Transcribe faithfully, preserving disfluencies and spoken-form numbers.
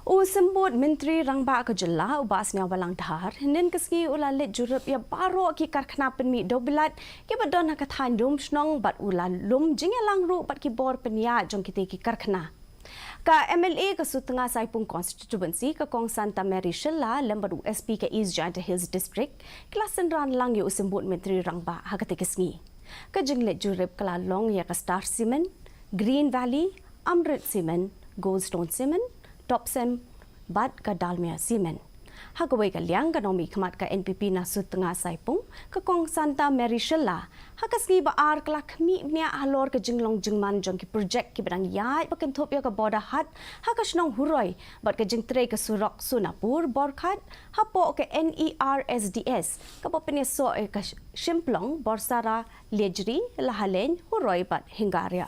U Symbud Myntri Rangbah ka Jylla, u Bah Sniawbhalang Dhar, hynnin ka sngi u la leit jurip ïa baroh ki karkhana pynmih dewbilat kiba don ha ka thaiñ Lumshnong bad u la lum jingïalang ruh bad ki bor pynïaid jong kitei ki karkhana. Ka M L A ka Sutnga Saipung Constituency, ka Kong Santa Mary Shylla, lem bad u S P ka East Jaintia Hills District, ki la synran lang ïa u Symbud Myntri Rangbah ha katei ka sngi. Ka jingleit jurip ka la long ïa ka Star Cement, Green Valley, Amrit Cement, Goldstone Cement, Topcem bad ka Dalmia Cement. Ha kawei ka liang, ka nongmihkhmat ka N P P na Sutnga Saipung, ka Kong Santa Mary Shylla, ha ka sngi ba ar ka la khmih bniah halor ka jinglong jingman jong ki projek kiba dang ïaid ba kynthup ïa ka border haat ha ka shnong Huroi bad ka jingtrei ka surok Sonapur Borghat hapoh ka N E R S D S kaba pynïasoh ïa ka Shymplong, Borsara, Liajri, Lahaleiñ, Huroi bad Hingaria.